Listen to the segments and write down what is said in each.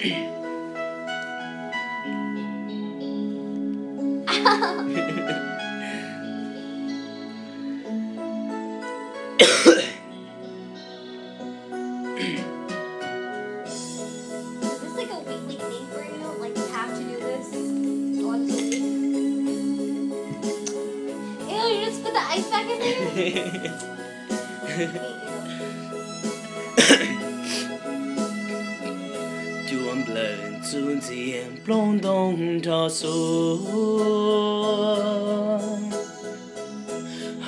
Is this like a weekly thing for you? Like you have to do this once a week? Ew, you just put the ice back in there? Cua nplawm txuj ntxiag nplooj ntoo nrog xua,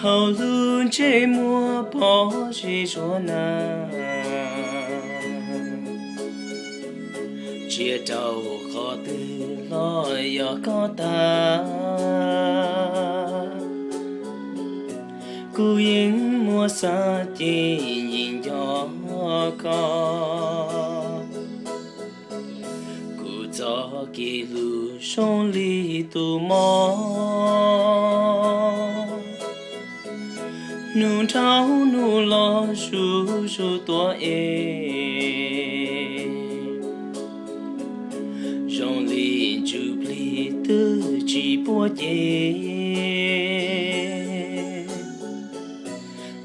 hauv lub ntsej muag pom zig zuag na. Tsiaj rau qhov twg los yog koj tag, kuv yeej muaj xav ces yeej nco koj. Kuv txoj kev hlub zoo li tus mob, hnub dhau hnub los zuj zus tuaj es, zoo li ntsuj plig twb tsis puab ces,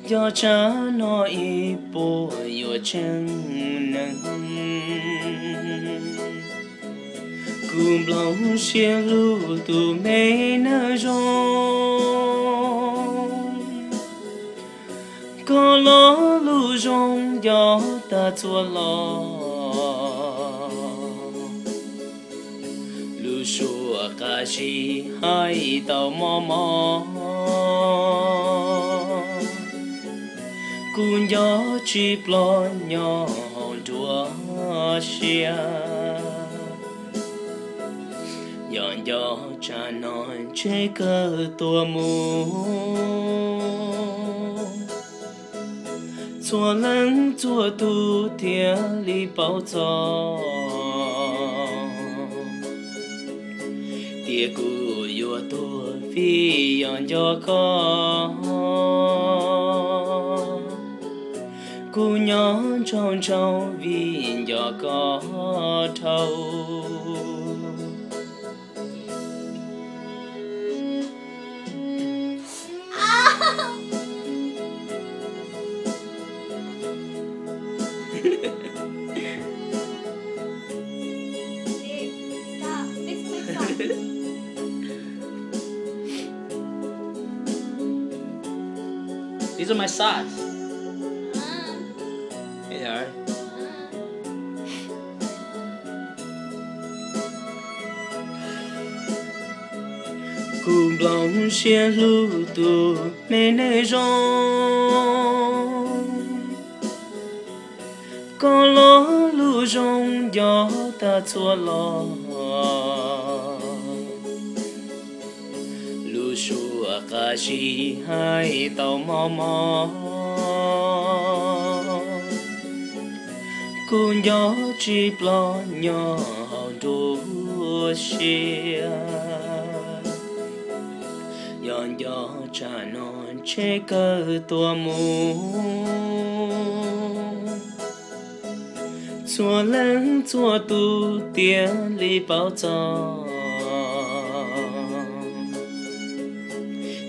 nco tsav no ib puas yuav tsheej neeg. Kuv nplooj siab hlub tus me neeg zoo, koj lo lus zoo nco tag txhua lo. Lub suab qab zib hais tau mob mob, kuv nco tsis ploj nyob hauv nruab siab. Yog nco tsam no ntshe kawg tuag mus, txhua leej txhua tus thiaj li paub txog, tias kuv yuav tuag vim yog nco koj. Kuv nyob ntshaus ntshaus vim nco koj dhau. Babe, stop. Fix my socks. These are my socks. They are. Kuv nplooj siab hlub tus me neeg zoo, koj lo lus zoo nco tag txhua lo. Lub suab qab zib hais tau mob mob, kuv nco tsis ploj nyob hauv nruab siab. Yog nco tsam no ntshe kawg tuag mus, txhua leej txhua tus thiaj li paub txog,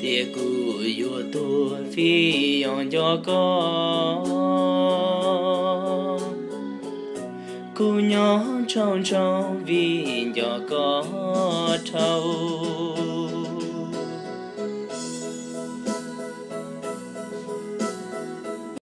tias kuv yuav tuag vim yog nco koj. Kuv nyob ntshaus ntshaus vim nco koj dhau.